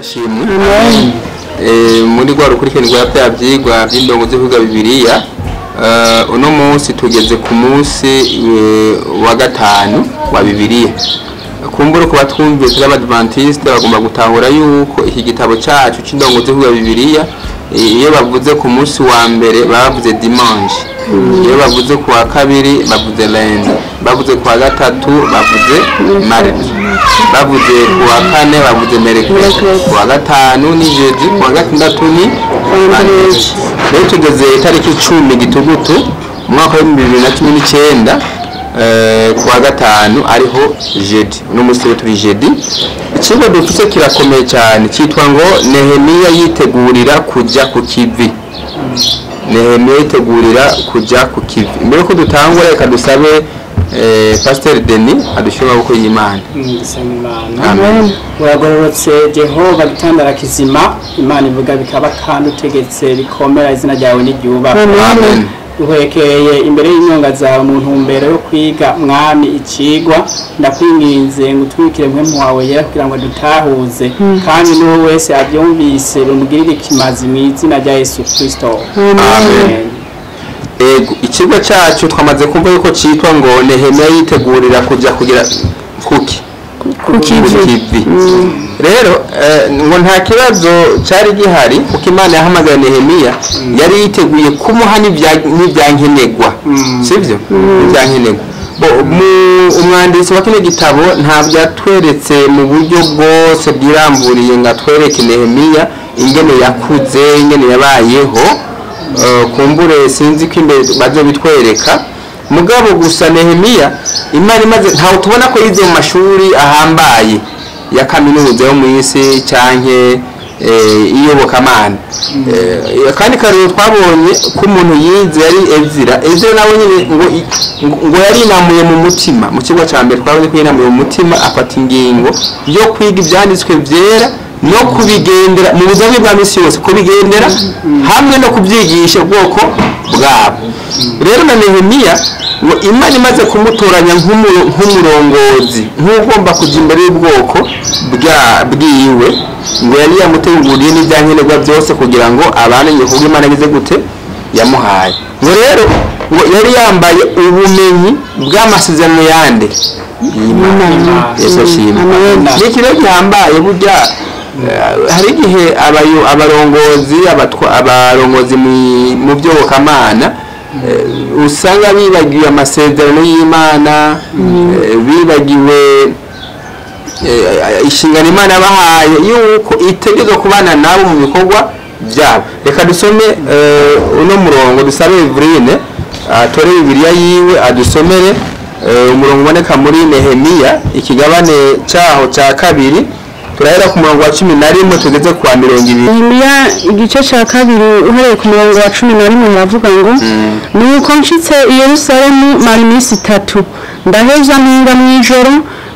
Ashimwe. Muri rwa rukurikirane rwa bya byigwa by'indongo zo kwiga Bibiliya, uno munsi tugeze ku munsi wa gatanu wa Bibiliya. Kumbura ku batwumvise b'Abadventiste bagomba gutahura yuko iki gitabo cyacu c'indongo zo kwiga Bibiliya, iyo bavuze ku munsi wa mbere bavuze dimanche, iyo bavuze ku wa kabiri bavuze lundi, bavuze ku wa gatatu bavuze mardi, bavuze ku wa kane bavuze mercredi, ku wa gatanu ni jeudi, ku wa gatandatu ni vendredi. Rero tugeze itariki 10 Gitugutu umwaka wa 2019, ku wa gatanu ariho jeudi. Uno munsi rero turi jeudi. Ikigo dufise kirakomeye cyane, cyitwa ngo Nehemiya yitegurira kujya ku kivi. Nehemiya yitegurira kujya ku kivi. Mbere ko dutangura, reka dusabe Pasteur Denis adushyire mu maboko y'Imana. Dusenga Imana. Amen. Uragororotse Jehova, gitandara kizima, Imana ivuga bikaba kandi utegetse bikomera, izina ryawe n'iryubahwe. Amen. Uhekeye imbere y'inyonga zawe mu ntumbero yo kwiga, Mwami, icigwa. Ndakwinginze ngo utwikire mpwemu wawe yera kugira ngo dutahuze, kandi n'uwo wese abyumvise bimugirire ikimazi, mu izina rya Yesu Kristo. Amen. Ego, ikigo cyacu twamaze kumva yuko cyitwa ngo Nehemiya yitegurira kujya kugira kuki? Ku kivi. Kivi. Rero ngo nta kibazo cyari gihari, kuko Imana yahamagaye Nehemiya yari yiteguye kumuha n'ibyankenerwa, sibyo? N'ibyankenerwa. Bo umwanditsi wa kino gitabo ntabwo yatweretse mu buryo bwose bwiramburiye ngo atwereke Nehemiya ingene yakuze, ingene yabayeho. Kumbure sinzi ko imbere bazobitwereka, mugabo gusa Nehemiya Imana imaze, ntawe tubona ko yize mu mashuri ahambaye ya kaminuza yo mu isi canke iyobokamana. Kandi karero twabonye ko umuntu yize yari Ezira. Ezira nawe nyine ngo yarinamuye mu mutima. Mu kigo cya mbere twabonye ko yinamuye mu mutima, afata ingingo yo kwiga ibyanditswe byera no kubigendera mu buzima bwa misi yose, kubigendera hamwe no kubyigisha ubwoko bwabo. Rero na Nehemiya ngo Imana imaze kumutoranya nk'umurongozi, nk'ugomba kujya imbere y'ubwoko bwiwe, ngo yari yamuteguriye n'ibyankenerwa byose kugira ngo abane igikorwa Imana agize gute yamuhaye. Ngo rero ngo yari yambaye ubumenyi bw'amasezerano yande y'Imana. Yesu ashimwe. Amen. Ni ikintu gihambaye burya. Hari igihe abarongozi abarongozi mu byobokamana usanga bibagiwe amasezerano y'Imana, bibagiwe inshingano Imana yabahaye yuko itegerezwa kubana nabo mu bikorwa byabo. Reka dusome uno murongo, dusabe Eveline atore Bibiliya yiwe adusomere umurongo uboneka muri Nehemiya ikigabane cyaho cya kabiri, turahera ku murongo wa 11 tugeze ku wa 20. Nehemiya igice cya kabiri, uhereye ku murongo wa 11, haravuga ngo: "Nuko nshitse i Yerusalemu mara iminsi 3, ndaheza mpinga mu ijoro,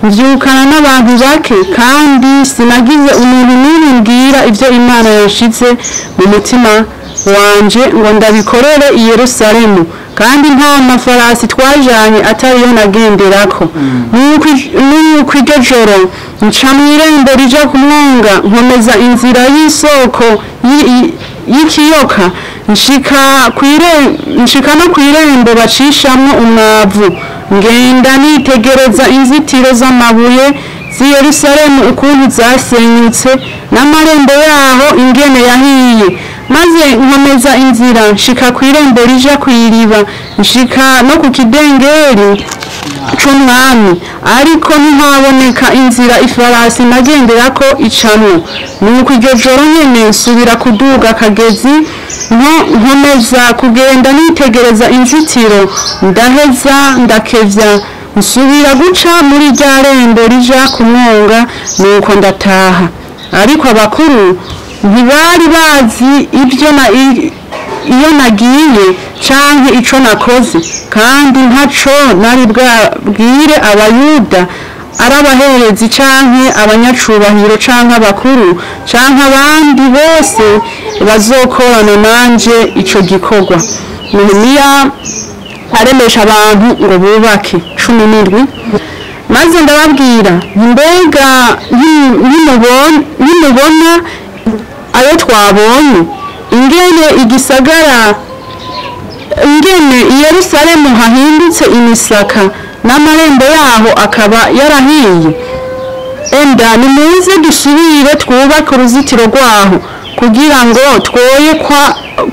mvyukana n'abantu bake, kandi sinagize umuntu n'umwe mbwira ibyo Imana yashize mu mutima wanje ngo ndabikorere i Yerusalemu, kandi nta mafarasi twajanye atariyo nagenderako. Nuko iryo joro nca mw'irembo rija ku mwonga, nkomeza inzira y'isoko y'ikiyoka, nshika no kw'irembo bacishamwo umwavu, ngenda nitegereza inzitiro z'amabuye z'i Yerusalemu ukuntu zasenyutse, n'amarembo yaho ingene yahiye. Maze nkomeza inzira nshika kw'irembo rija kw'iriba, nshika no ku kidengeri c'umwami, ariko ntihaboneka inzira ifarasi nagenderako icamwo. Nuko iryo joro nyene nsubira kuduga akagezi, nkomeza kugenda nitegereza inzitiro, ndaheza ndakevya, nsubira guca muri rya rembo rija ku mwonga, nuko ndataha. Ariko abakuru ntibari bazi ibyo na iyo nagiye canke ico nakoze, kandi ntaco nari bwabwire Abayuda, ari abaherezi canke abanyacubahiro canke abakuru canke abandi bose bazokorana nanje ico gikorwa." Nehemiya aremesha abantu ngo bubake. 17. Maze ndababwira nti mbega nimubona ayo twabonye, ingene igisagara, ingene i Yerusalemu hahindutse imisaka n'amarembo yaho akaba yarahiye, enda nimuze dusubire twubake uruzitiro rwaho kugira ngo twoye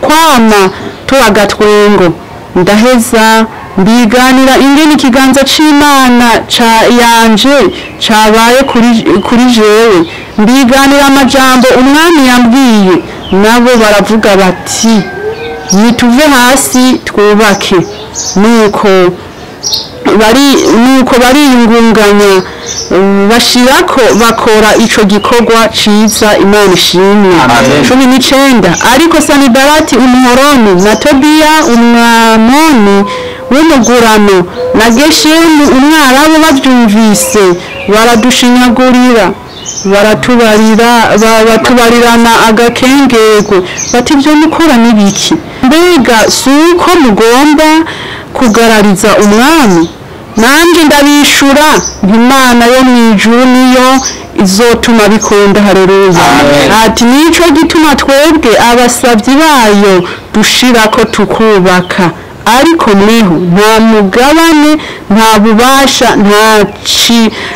kwama turagatwengo. Ndaheza mbiganira ingene ikiganza c'Imana ca yanje cabaye kuri jewe, mbiganira amajambo umwami yambwiye, nabo baravuga bati nituve hasi twubake. Nuko bariyungunganya bashirako bakora ico gikorwa ciza Imana ishimwe. Amen. 19. Ariko Sanibalati umuhoroni na Tobiya umwamoni w'umugurano na Geshemu umwarabu bavyumvise baradushinyagurira, baratubarira batubarirana agakengerwe bati ibyo mukora n'ibiki? Mbega si uko mugomba kugarariza umwami? Nanjye ndabishura nti Imana yo mu ijuru niyo izotuma bikunda. Haleluya. Amen. Ati nico gituma twebwe abasabyi bayo dushirako tukubaka, ariko mweho nta mugabane, nta bubasha,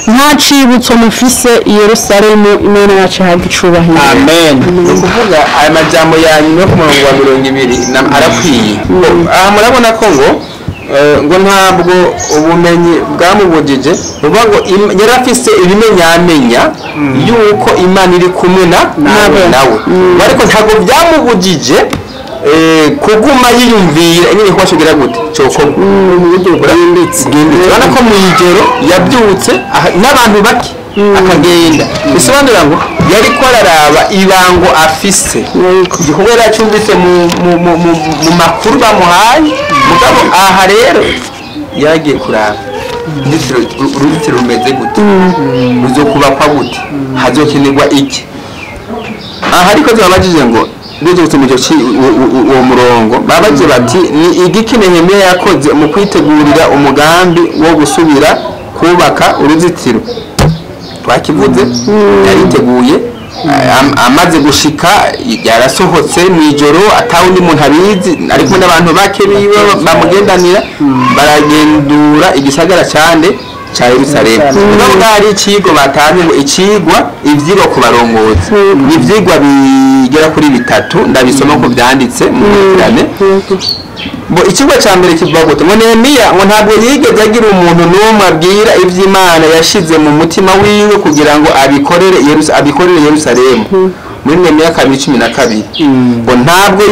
nta cibutso mufise i Yerusalemu. Imana yacu ihabwe icubahiro. Amen. Ni ukuvuga aya majambo ya nyuma yo ku murongo wa 20 arakwiye. Aha murabona ko ngo ntabwo ubumenyi bwamubujije, uvuga ngo yari afise ibimenyamenya yuko Imana iri kumwe na nawe, ariko ntabwo byamubujije kuguma yiyumvira nyine ko ashogira gute cyokorwa Mu buryo bwimbitse. Bwimbitse. Urabona ko mu ijoro yabyutse n'abantu bake akagenda, bisobanura ngo yari ko araraba ibango afise, igikorwa yari acyumvise mu makuru bamuhaye. Mugabo aha rero yaragiye kuraba uruzitiro rumeze gute, ruzokubakwa gute, hazokenerwa iki. Aha ariko tubabajije ngo ndetse gusoma icyo uwo murongo, babajije bati ni igiki Nehemiya yakoze mu kwitegurira umugambi wo gusubira kubaka uruzitiro? Twakivuze, yariteguye amaze gushika yarasohotse mu ijoro atawundi muntu abizi, ari kumwe n'abantu bake biwe bamugendanira, baragendura igisagara cyane ca Yerusalemu. Mugabo bwari icigwa batanze ngo icigwa, ivyigwa ku barongozi, ni ivyigwa bigera kuri bitatu, ndabisoma ko vyanditse mu nkurikirane. Bo ikigo cya mbere kivuga gute? Ngo Nehemiya ngo ntabwo yigeze agira umuntu n'umwe abwira ivy'Imana yashize mu mutima wiwe kugira ngo abikorere Yerusalemu. Muri Nehemiya 2:12 ngo ntabwo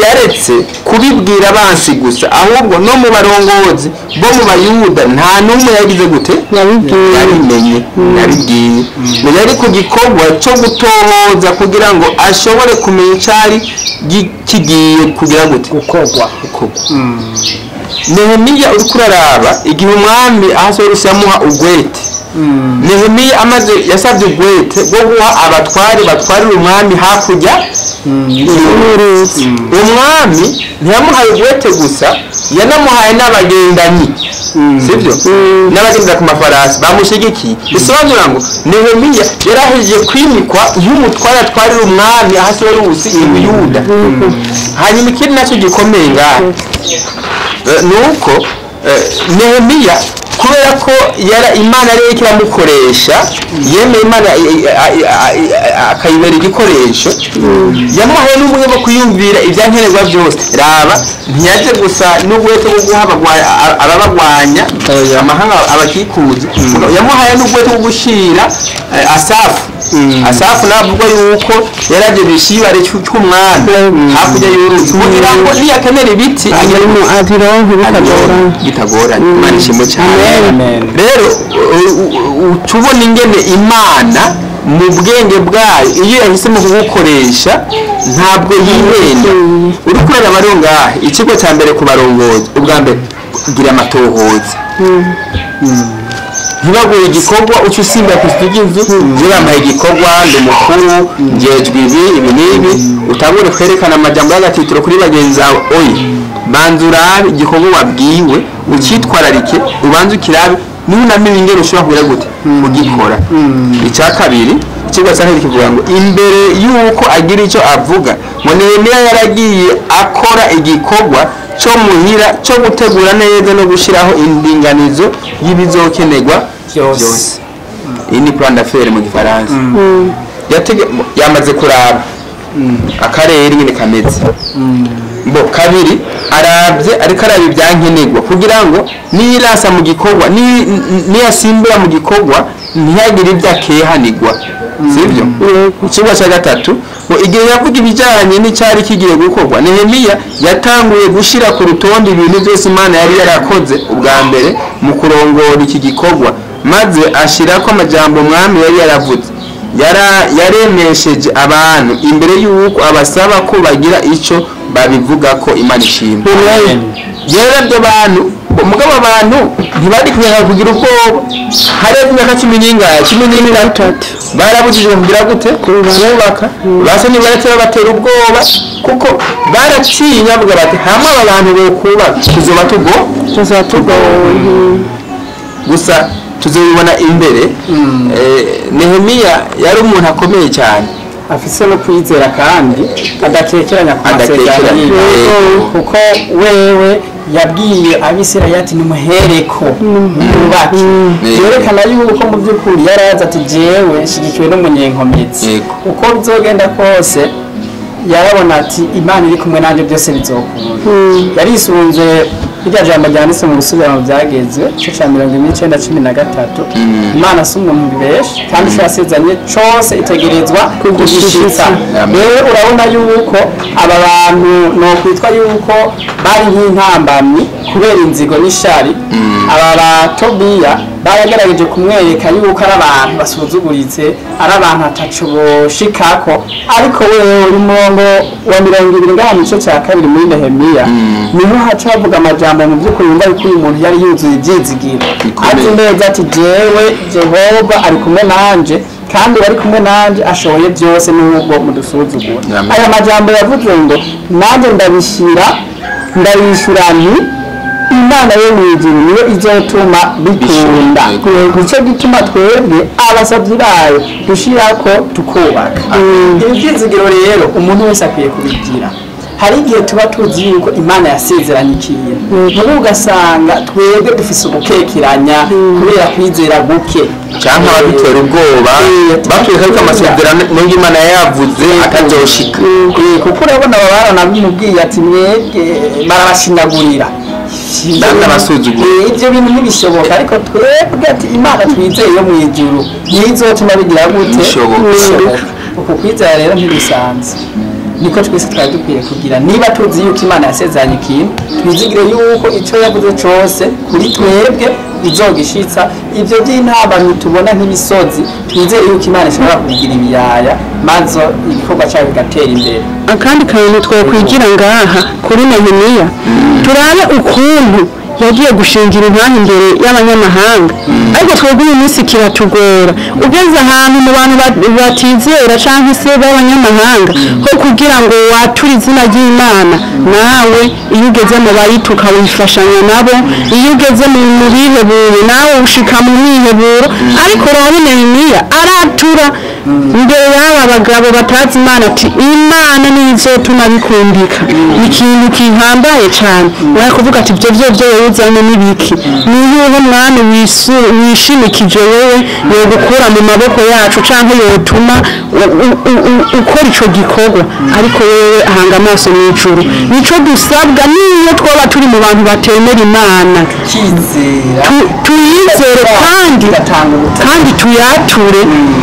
yaretse kubibwira abansi gusa, ahubwo no mu barongozi bo mu Bayuda nta n'umwe yagize gute Yabibwiye. Yabimenye, yabibwiye. Ngo yari ku gikorwa cyo gutohoza kugira ngo ashobore kumenya icyari kigiye kugira gute Gukorwa. Gukorwa. Nehemiya uriko uraraba igihe umwami Ahasuwerusi yamuha ugwete, Nehemiya amaze yasabye ugwete bwo guha abatware batwarira umwami hakurya. Umwami ntiyamuhaye ugwete gusa, yanamuhaye n'abagendanyi, sibyo, n'abagendera ku mafarasi bamushyigikiye. Bisobanura ngo Nehemiya yarahejeje kwimikwa nk'umutware atwarira umwami Ahasuwerusi i Buyuda. Hanyuma ikindi nacyo gikomeye ngaha ni uko Nehemiya kubera ko yara Imana ariyo iriko iramukoresha, yemeye Imana akayibera igikoresho, yamuhaye n'uburyo bwo kwiyumvira ibyankenerwa byose. Raba, ntiyaje gusa n'ubwete bwo guha ababagwanya amahanga abakikuze, yamuhaye n'ubwete bwo gushira Asafu. Asafu navuga yuko yaraje bishibare cy'umwami hakurya y'uruzi kugira ngo niyakenera ibiti Harimo abironke bitagoranye. Bitagoranye. Imana ishimwe cyane. Amen. Rero tubona ingene Imana mu bwenge bwayo iyo yahisemo kugukoresha ntabwo yihenda. Uri kureba bari ngahe, ikigo cya mbere ku barongozi, ubwa mbere gira amatohoza, ntibaguhe igikorwa uca usimba ku inzu njye bampaye igikorwa, ndi mukuru, njejwe ibi ibi n'ibi, utabure kwerekana amajambo y'agatitiro kuri bagenzi bawe. Oya, banza urabe igikorwa wabwiwe, ucyitwararike, ubanze ukirabe. Niho unamenya ingene ushobora kugira gute kugikora. Icya kabiri, ikigo cya kabiri kivuga ngo imbere y'uko agira icyo avuga, ngo Nehemiya yaragiye akora igikorwa cyo muhira cyo gutegura neza no gushyiraho indinganizo y'ibizokenerwa Byose. Iyi ni plan d'affaires mu Gifaransa. Yamaze kuraba akarere nyine kameze bo. Kabiri, arabye ariko araba ibyankenerwa kugira ngo nirasa mu gikorwa, niyasimbura mu gikorwa, ntihagire ibyo akehanirwa, sibyo? Ikigo cya gatatu ngo igihe yavuga ibijyanye n'icyari kigiye gukorwa, Nehemiya yatanguye gushyira ku rutonde ibintu byose Imana yari yarakoze ubwa mbere mu kurongora iki gikorwa, maze ashyirako amajambo umwami yari yaravuze. Yaremesheje abantu imbere y'uko abasaba ko bagira icyo babivuga ko. Imana ishimwe. Rero ibyo bantu, mugabo abantu ntibari kumenya kugira ubwoba. Hari imyaka cumi n'ingahe, 13, barabujijwe kugira gute? Kubaka. Basa nibaratera batera ubwoba, kuko baratinya, bavuga bati hamwe aba bantu bokubaka tuzoba tugo Tuzatugoye. Gusa tuzobibona imbere. Nehemiya yari umuntu akomeye cyane, afise no kwizera kandi adakekeranya ku masezerano Adakekeranya. yiwe, Yego. kuko wewe yabwiye Abisirayeli ati nimuhereko mwubake. Yerekana yuko mu by'ukuri yarazi ati jewe nshyigikiwe n'umunyenkomezi. Uko bizogenda kose, yarabona ati Imana iri kumwe nanjye, byose bizokunda. Yarisunze irya jambo ryanditse mu Gusubira mu Byagezwe, igice cya 49:13: Imana si umuntu bibesha, kandi icyo yasezeranye cose itegerezwa kugishitsa. Amen. Rero urabona yuko aba bantu nokwitwa yuko bari nk'intambamyi kubera inzigo n'ishari. Aba ba Tobiya baragerageje kumwereka yuko ari abantu basuzuguritse, ari abantu ataco boshikako, ariko wewe uri murongo wa 20 ngaha mu gice cya kabiri muri Nehemiya, niho haca havuga amajambo mu by'ukuri wumva yuko uyu muntu yari yuzuye ibyizigiro, Bikomeye. azi neza ati jewe Jehova ari kumwe nanje, kandi bari kumwe nanje ashoboye byose n'ubwo mudusuzugura. Amen. Aya majambo yavuze ngo nanjye ndabishyira, ndabishyura nti Imana yo mu ijuru niyo izotuma bikunda, nicyo gituma twebwe abasabyi bayo dushirako tukubaka. Ibi byizigiro rero umuntu wese akwiye kubigira. Hari igihe tuba tuzi yuko Imana yasezeranye ikintu, mubo ugasanga twebwe dufise ugukekeranya kubera kwizera guke, cyangwa ababitera ubwoba, batwereka yuko amasezerano n'ubwo Imana yayavuze atazoshika. Kuko urabona aba baranabimubwiye ati mwebwe barabashinyagurira, Baranabasuzugura. Ibyo bintu ntibishoboka, ariko twebwe ati Imana twizeye yo mu ijuru niyo izotuma bigira gute? Bishoboka. Bishoboka. Uku kwizera rero ntibisanzwe, niko twese twari dukwiye kugira. Niba tuzi yuko Imana yasezeranye ikintu, twizigire yuko icyo yavuze cyose kuri twebwe izogishitsa. Ibyo by'intambamyi tubona nk'imisozi, twizere yuko Imana ishobora kubigira ibiyaya, maze igikorwa cyayo bigatera imbere. Akandi kantu twakwigira ngaha kuri Nehemiya, turabe ukuntu yagiye gushingira intahe imbere y'abanyamahanga, ariko twebwe uyu munsi kiratugora. Ugeze ahantu mu bantu batizera cyangwa se b'abanyamahanga, ho kugira ngo wature izina ry'Imana, nawe iyo ugeze mu bayituka wifashanya nabo, iyo ugeze mu bihebuye nawe ushika mu mwiheburo. Ariko rero Nehemiya aratura imbere y'aba bagabo batazi Imana ati Imana niyo izotuma bikundika. Ikintu gihambaye cyane, kuvuga ati ibyo byo byo wowe uzanye n'ibiki? Ni yuhe mwami wishimikije wowe yogukura mu maboko yacu canke yotuma ukora ico gikorwa? Ariko wewe ahanga amaso mu ijuru. Nico dusabwa niyo twaba turi mu bantu batemera Imana, Kizera. Tuyizere kandi Igatanga ubutumwa. kandi tuyature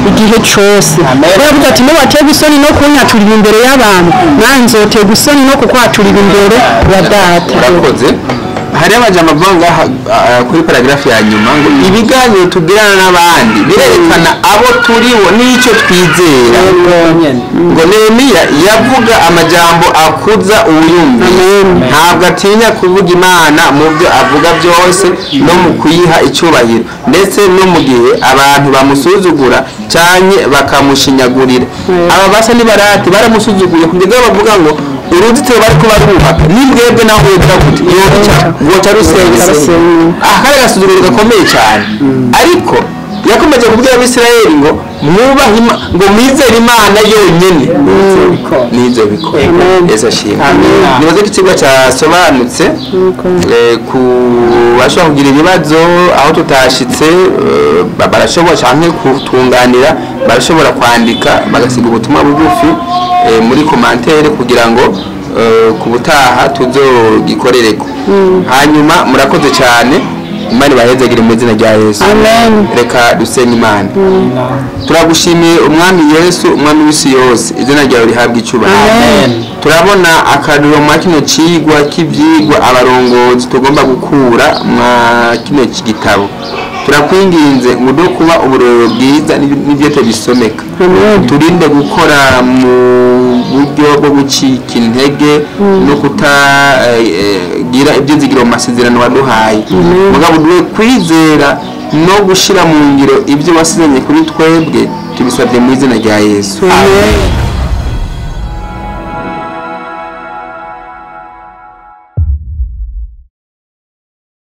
igihe cose. Amen. Baravuga ati nuwaterwa isoni no kunyaturira imbere y'abantu, nanjye nzoterwa isoni no kukwaturira imbere ya Data. Urakoze. Hariho amajambo avuga ngaha, kuri paragrafi ya nyuma ngo ibiganiro tugirana n'abandi birerekana abo turibo n'icyo twizera. Nyene. Ngo Nehemiya yavuga amajambo akuza uwuyumvise. Ntabwo atinya kuvuga Imana mu byo avuga byose no mu kuyiha icyubahiro, ndetse no mu gihe abantu bamusuzugura cyane bakamushinyagurira. Aba basa n'ibarati baramusuzuguye kugeza aho bavuga ngo Uruzitiro bariko barubaka n'imbwebwe naho yogira gute? Yoca rwoca rusenyuka. Rusenyuka. Aha kari agasuzuguro gakomeye cyane, ariko yakomeje kubwira Abisirayeli ngo mwubahe ngo mwizere Imana yonyene nizo bikora. Amen. Yesu ashimwe. Amen. Nibaze ko ikigo cyasobanutse. Ku bashobora kugira ibibazo aho tutashitse, barashobora canke kutunganira, barashobora kwandika bagasiga ubutumwa bugufi muri commentaire kugira ngo ku butaha tuzogikorereko. Hanyuma murakoze cyane, Imana ibahezagire mu izina rya Yesu. Amen. Reka dusenge Imana. Turagushimiye Umwami Yesu, Umwami w'isi yose, izina ryawe rihabwa icyubahiro. Amen. Turabona akaruriro mwa kino cigwa k'ivyigwa abarongozi tugomba gukura mwa kino gitabo. Turakwinginze ngo uduhe kuba uburorero bwiza n'ivyo bisomeka. Turinde gukora mu buryo bwo gucika intege no kutagira ibyizigiro mu masezerano waduhaye, mugabo duhe kwizera no gushyira mu ngiro ibyo wasizanye kuri twebwe. Tubisabye mu izina rya Yesu. Amen.